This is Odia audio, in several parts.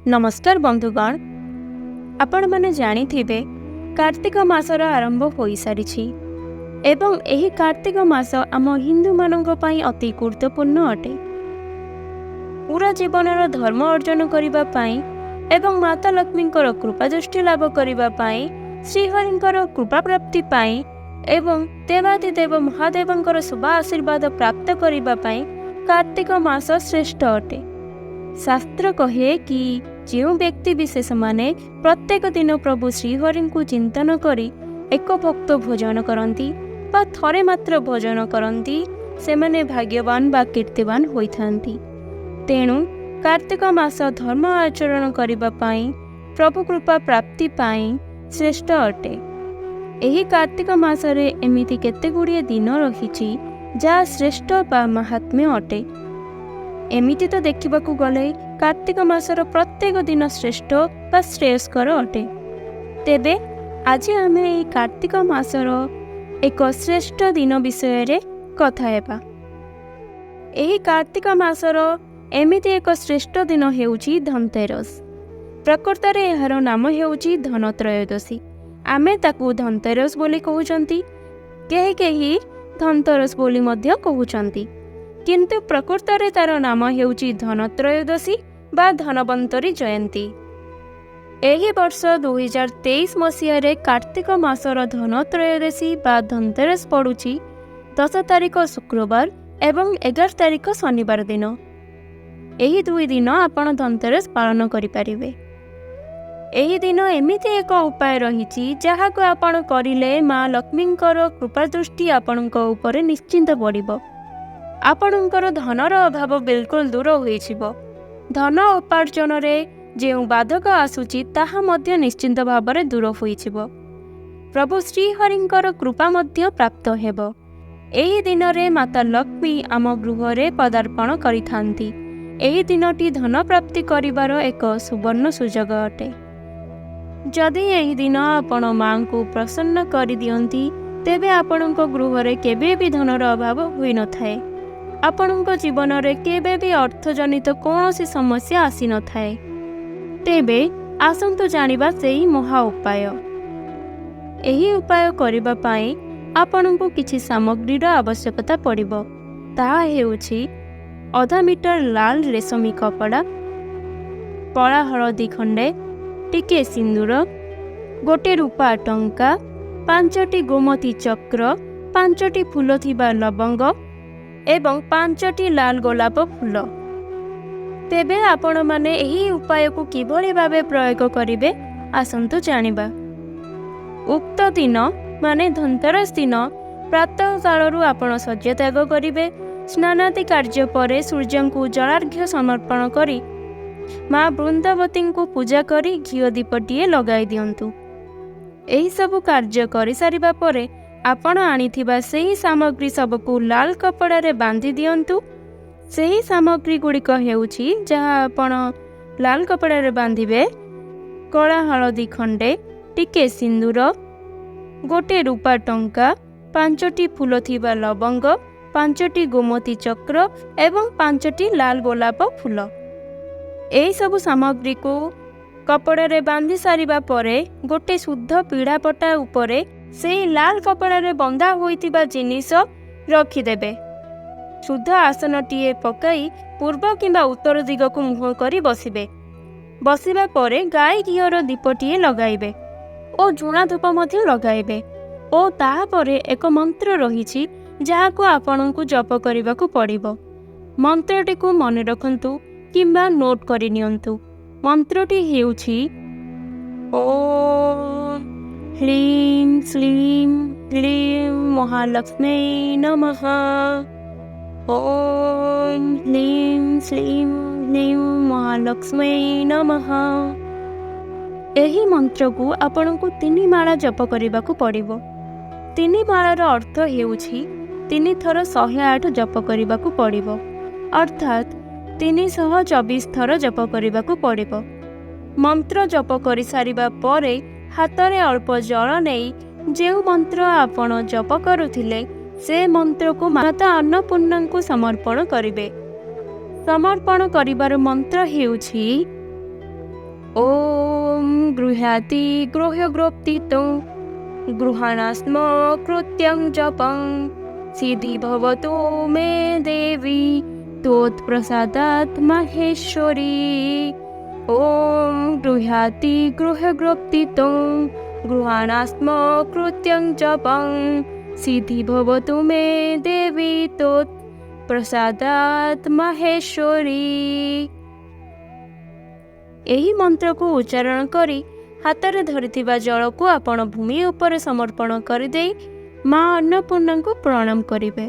ନମସ୍କାର ବନ୍ଧୁଗଣ, ଆପଣମାନେ ଜାଣିଥିବେ କାର୍ତ୍ତିକ ମାସର ଆରମ୍ଭ ହୋଇସାରିଛି ଏବଂ ଏହି କାର୍ତ୍ତିକ ମାସ ଆମ ହିନ୍ଦୁମାନଙ୍କ ପାଇଁ ଅତି ଗୁରୁତ୍ୱପୂର୍ଣ୍ଣ ଅଟେ। ପୁରା ଜୀବନର ଧର୍ମ ଅର୍ଜନ କରିବା ପାଇଁ ଏବଂ ମାତା ଲକ୍ଷ୍ମୀଙ୍କର କୃପା ଦୃଷ୍ଟି ଲାଭ କରିବା ପାଇଁ, ଶ୍ରୀହରିଙ୍କର କୃପା ପ୍ରାପ୍ତି ପାଇଁ ଏବଂ ଦେବାଦିଦେବ ମହାଦେବଙ୍କର ଶୁଭ ଆଶୀର୍ବାଦ ପ୍ରାପ୍ତ କରିବା ପାଇଁ କାର୍ତ୍ତିକ ମାସ ଶ୍ରେଷ୍ଠ ଅଟେ। ଶାସ୍ତ୍ର କହେ କି ଯେଉଁ ବ୍ୟକ୍ତି ବିଶେଷମାନେ ପ୍ରତ୍ୟେକ ଦିନ ପ୍ରଭୁ ଶ୍ରୀହରିଙ୍କୁ ଚିନ୍ତନ କରି ଏକ ବକ୍ତ ଭୋଜନ କରନ୍ତି ବା ଥରେ ମାତ୍ର ଭୋଜନ କରନ୍ତି, ସେମାନେ ଭାଗ୍ୟବାନ ବା କୀର୍ତ୍ତିବାନ ହୋଇଥାନ୍ତି। ତେଣୁ କାର୍ତ୍ତିକ ମାସ ଧର୍ମ ଆଚରଣ କରିବା ପାଇଁ, ପ୍ରଭୁ କୃପା ପ୍ରାପ୍ତି ପାଇଁ ଶ୍ରେଷ୍ଠ ଅଟେ। ଏହି କାର୍ତ୍ତିକ ମାସରେ ଏମିତି କେତେ ଗୁଡ଼ିଏ ଦିନ ରହିଛି, ଯାହା ଶ୍ରେଷ୍ଠ ବା ମାହାତ୍ମ୍ୟ ଅଟେ। ଏମିତି ତ ଦେଖିବାକୁ ଗଲେ କାର୍ତ୍ତିକ ମାସର ପ୍ରତ୍ୟେକ ଦିନ ଶ୍ରେଷ୍ଠ ବା ଶ୍ରେୟସ୍କର ଅଟେ। ତେବେ ଆଜି ଆମେ ଏହି କାର୍ତ୍ତିକ ମାସର ଏକ ଶ୍ରେଷ୍ଠ ଦିନ ବିଷୟରେ କଥା ହେବା। ଏହି କାର୍ତ୍ତିକ ମାସର ଏମିତି ଏକ ଶ୍ରେଷ୍ଠ ଦିନ ହେଉଛି ଧନତେରସ। ପ୍ରକୃତରେ ଏହାର ନାମ ହେଉଛି ଧନତ୍ରୟୋଦଶୀ। ଆମେ ତାକୁ ଧନତେରସ ବୋଲି କହୁଛନ୍ତି, କେହି କେହି ଧନତେରସ ବୋଲି ମଧ୍ୟ କହୁଛନ୍ତି, କିନ୍ତୁ ପ୍ରକୃତରେ ତାର ନାମ ହେଉଛି ଧନତ୍ରୟୋଦଶୀ ବା ଧନବନ୍ତରୀ ଜୟନ୍ତୀ। ଏହି ବର୍ଷ 2023 ମସିହାରେ କାର୍ତ୍ତିକ ମାସର ଧନତ୍ରୟୋଦଶୀ ବା ଧନତେରସ ପଡ଼ୁଛି 10 ତାରିଖ ଶୁକ୍ରବାର ଏବଂ 11 ତାରିଖ ଶନିବାର ଦିନ। ଏହି 2 ଦିନ ଆପଣ ଧନତେରସ ପାଳନ କରିପାରିବେ। ଏହି ଦିନ ଏମିତି ଏକ ଉପାୟ ରହିଛି, ଯାହାକୁ ଆପଣ କରିଲେ ମା ଲକ୍ଷ୍ମୀଙ୍କର କୃପା ଦୃଷ୍ଟି ଆପଣଙ୍କ ଉପରେ ନିଶ୍ଚିନ୍ତ ପଡ଼ିବ। ଆପଣଙ୍କର ଧନର ଅଭାବ ବିଲକୁଲ ଦୂର ହୋଇଯିବ। ଧନ ଉପାର୍ଜନରେ ଯେଉଁ ବାଧକ ଆସୁଛି, ତାହା ମଧ୍ୟ ନିଶ୍ଚିନ୍ତ ଭାବରେ ଦୂର ହୋଇଯିବ। ପ୍ରଭୁ ଶ୍ରୀହରିଙ୍କର କୃପା ମଧ୍ୟ ପ୍ରାପ୍ତ ହେବ। ଏହି ଦିନରେ ମାତା ଲକ୍ଷ୍ମୀ ଆମ ଗୃହରେ ପଦାର୍ପଣ କରିଥାନ୍ତି। ଏହି ଦିନଟି ଧନ ପ୍ରାପ୍ତି କରିବାର ଏକ ସୁବର୍ଣ୍ଣ ସୁଯୋଗ ଅଟେ। ଯଦି ଏହି ଦିନ ଆପଣ ମାଙ୍କୁ ପ୍ରସନ୍ନ କରିଦିଅନ୍ତି, ତେବେ ଆପଣଙ୍କ ଗୃହରେ କେବେ ବି ଧନର ଅଭାବ ହୋଇନଥାଏ। ଆପଣଙ୍କ ଜୀବନରେ କେବେ ବି ଅର୍ଥଜନିତ କୌଣସି ସମସ୍ୟା ଆସିନଥାଏ। ତେବେ ଆସନ୍ତୁ ଜାଣିବା ସେହି ମହା ଉପାୟ। ଏହି ଉପାୟ କରିବା ପାଇଁ ଆପଣଙ୍କୁ କିଛି ସାମଗ୍ରୀର ଆବଶ୍ୟକତା ପଡ଼ିବ। ତାହା ହେଉଛି ଅଧା ମିଟର ଲାଲ ରେଶମୀ କପଡ଼ା, କଳା ହଳଦୀ ଖଣ୍ଡେ, ଟିକେ ସିନ୍ଦୁର, ଗୋଟେ ରୂପା ଟଙ୍କା, ପାଞ୍ଚଟି ଗୋମତୀ ଚକ୍ର, ପାଞ୍ଚଟି ଫୁଲ ଥିବା ଲବଙ୍ଗ ଏବଂ ପାଞ୍ଚଟି ଲାଲ ଗୋଲାପ ଫୁଲ। ତେବେ ଆପଣମାନେ ଏହି ଉପାୟକୁ କିଭଳି ଭାବେ ପ୍ରୟୋଗ କରିବେ, ଆସନ୍ତୁ ଜାଣିବା। ଉକ୍ତ ଦିନ ମାନେ ଧନତେରସ ଦିନ ପ୍ରାତଃ କାଳରୁ ଆପଣ ଶଯ୍ୟା ତ୍ୟାଗ କରିବେ। ସ୍ନାନାଦି କାର୍ଯ୍ୟ ପରେ ସୂର୍ଯ୍ୟଙ୍କୁ ଜଳାର୍ଘ୍ୟ ସମର୍ପଣ କରି ମା ବୃନ୍ଦାବତୀଙ୍କୁ ପୂଜା କରି ଘିଅ ଦୀପଟିଏ ଲଗାଇ ଦିଅନ୍ତୁ। ଏହିସବୁ କାର୍ଯ୍ୟ କରିସାରିବା ପରେ ଆପଣ ଆଣିଥିବା ସେହି ସାମଗ୍ରୀ ସବୁକୁ ଲାଲ କପଡ଼ାରେ ବାନ୍ଧି ଦିଅନ୍ତୁ। ସେହି ସାମଗ୍ରୀ ଗୁଡ଼ିକ ହେଉଛି, ଯାହା ଆପଣ ଲାଲ କପଡ଼ାରେ ବାନ୍ଧିବେ, କଳା ହଳଦୀ ଖଣ୍ଡେ, ଟିକେ ସିନ୍ଦୁର, ଗୋଟେ ରୂପା ଟଙ୍କା, ପାଞ୍ଚଟି ଫୁଲ ଥିବା ଲବଙ୍ଗ, ପାଞ୍ଚଟି ଗୋମତୀ ଚକ୍ର ଏବଂ ପାଞ୍ଚଟି ଲାଲ ଗୋଲାପ ଫୁଲ। ଏହିସବୁ ସାମଗ୍ରୀକୁ କପଡ଼ାରେ ବାନ୍ଧି ସାରିବା ପରେ ଗୋଟେ ଶୁଦ୍ଧ ପିଢ଼ାପଟା ଉପରେ ସେହି ଲାଲ କପଡ଼ାରେ ବନ୍ଧା ହୋଇଥିବା ଜିନିଷ ରଖିଦେବେ। ଶୁଦ୍ଧ ଆସନଟିଏ ପକାଇ ପୂର୍ବ କିମ୍ବା ଉତ୍ତର ଦିଗକୁ ମୁହଁ କରି ବସିବେ। ବସିବା ପରେ ଗାଈ ଘିଅର ଦୀପଟିଏ ଲଗାଇବେ ଓ ଝୁଣା ଧୂପ ମଧ୍ୟ ଲଗାଇବେ ଓ ତାହାପରେ ଏକ ମନ୍ତ୍ର ରହିଛି, ଯାହାକୁ ଆପଣଙ୍କୁ ଜପ କରିବାକୁ ପଡ଼ିବ। ମନ୍ତ୍ରଟିକୁ ମନେ ରଖନ୍ତୁ କିମ୍ବା ନୋଟ୍ କରିନିଅନ୍ତୁ। ମନ୍ତ୍ରଟି ହେଉଛି ଓଁ ହ୍ଲିଂ ଶ୍ଲିଂ କ୍ଲିଂ ମହାଲକ୍ଷ୍ମୀ ନମଃ। ଓଁ ହ୍ଲିଂ ଶ୍ଲିଂ କ୍ଲିଂ ମହାଲକ୍ଷ୍ମୀ ନମଃ। ଏହି ମନ୍ତ୍ରକୁ ଆପଣଙ୍କୁ ତିନି ମାଳା ଜପ କରିବାକୁ ପଡ଼ିବ। ତିନି ମାଳାର ଅର୍ଥ ହେଉଛି ତିନି ଥର 108 ଜପ କରିବାକୁ ପଡ଼ିବ, ଅର୍ଥାତ୍ 324 ଥର ଜପ କରିବାକୁ ପଡ଼ିବ। ମନ୍ତ୍ର ଜପ କରିସାରିବା ପରେ ହାତରେ ଅଳ୍ପ ଜଳ ନେଇ ଯେଉଁ ମନ୍ତ୍ର ଆପଣ ଜପ କରୁଥିଲେ, ସେ ମନ୍ତ୍ରକୁ ମାତା ଅନ୍ନପୂର୍ଣ୍ଣାଙ୍କୁ ସମର୍ପଣ କରିବେ। ସମର୍ପଣ କରିବାର ମନ୍ତ୍ର ହେଉଛି ଓମ୍ ଗୃହ୍ୟାତି ଗୃହ୍ୟଗୃପ୍ତିତଂ ଗୃହାଣାସ୍ମ କୃତ୍ୟଂ ଜପଂ ସିଦ୍ଧି ଭବତୁ ମେ ଦେବୀ ତ୍ୱତ୍ପ୍ରସାଦାତ୍ ମାହେଶ୍ୱରୀ। ଓମ୍ ଗୃହ୍ୟାତି ଗୃହ୍ୟଗୃପ୍ତିତଂ ଗୃହାଣାସ୍ମ କୃତ୍ୟଂ ଜପଂ ସିଦ୍ଧି ଭବତୁ ମେ ଦେବୀ ତ୍ୱତ୍ପ୍ରସାଦାତ୍ ମାହେଶ୍ୱରୀ। ଏହି ମନ୍ତ୍ରକୁ ଉଚ୍ଚାରଣ କରି ହାତରେ ଧରିଥିବା ଜଳକୁ ଆପଣ ଭୂମି ଉପରେ ସମର୍ପଣ କରିଦେଇ ମା ଅନ୍ନପୂର୍ଣ୍ଣାଙ୍କୁ ପ୍ରଣାମ କରିବେ।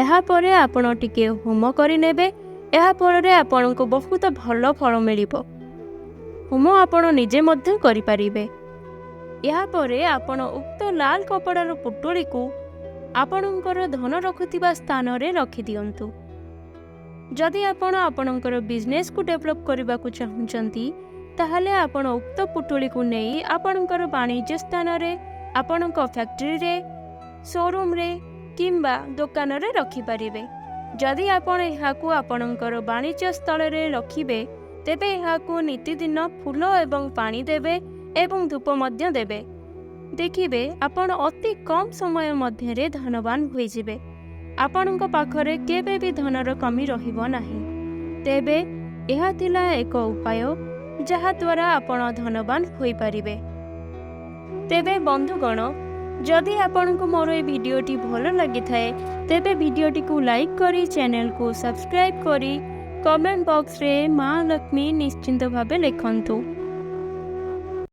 ଏହାପରେ ଆପଣ ଟିକେ ହୋମ କରିନେବେ। ଏହାଫଳରେ ଆପଣଙ୍କୁ ବହୁତ ଭଲ ଫଳ ମିଳିବ। ହୋମ ଆପଣ ନିଜେ ମଧ୍ୟ କରିପାରିବେ। ଏହାପରେ ଆପଣ ଉକ୍ତ ଲାଲ କପଡ଼ାର ପୁଟୁଳିକୁ ଆପଣଙ୍କର ଧନ ରଖୁଥିବା ସ୍ଥାନରେ ରଖିଦିଅନ୍ତୁ। ଯଦି ଆପଣ ଆପଣଙ୍କର ବିଜନେସକୁ ଡେଭଲପ୍ କରିବାକୁ ଚାହୁଁଛନ୍ତି, ତାହେଲେ ଆପଣ ଉକ୍ତ ପୁଟୁଳିକୁ ନେଇ ଆପଣଙ୍କର ବାଣିଜ୍ୟ ସ୍ଥାନରେ, ଆପଣଙ୍କ ଫ୍ୟାକ୍ଟ୍ରିରେ, ସୋରୁମରେ କିମ୍ବା ଦୋକାନରେ ରଖିପାରିବେ। ଯଦି ଆପଣ ଏହାକୁ ଆପଣଙ୍କର ବାଣିଜ୍ୟ ସ୍ଥଳରେ ରଖିବେ, ତେବେ ଏହାକୁ ନିତିଦିନ ଫୁଲ ଏବଂ ପାଣି ଦେବେ ଏବଂ ଧୂପ ମଧ୍ୟ ଦେବେ। ଦେଖିବେ, ଆପଣ ଅତି କମ୍ ସମୟ ମଧ୍ୟରେ ଧନବାନ ହୋଇଯିବେ। ଆପଣଙ୍କ ପାଖରେ କେବେ ବି ଧନର କମି ରହିବ ନାହିଁ। ତେବେ ଏହା ଥିଲା ଏକ ଉପାୟ, ଯାହାଦ୍ୱାରା ଆପଣ ଧନବାନ ହୋଇପାରିବେ। ତେବେ ବନ୍ଧୁଗଣ, ଯଦି ଆପଣଙ୍କୁ ମୋର ଏହି ଭିଡ଼ିଓଟି ଭଲ ଲାଗିଥାଏ, ତେବେ ଭିଡ଼ିଓଟିକୁ ଲାଇକ୍ କରି, ଚ୍ୟାନେଲକୁ ସବସ୍କ୍ରାଇବ୍ କରି କମେଣ୍ଟ ବକ୍ସରେ ମା ଲକ୍ଷ୍ମୀ ନିଶ୍ଚିନ୍ତ ଭାବେ ଲେଖନ୍ତୁ।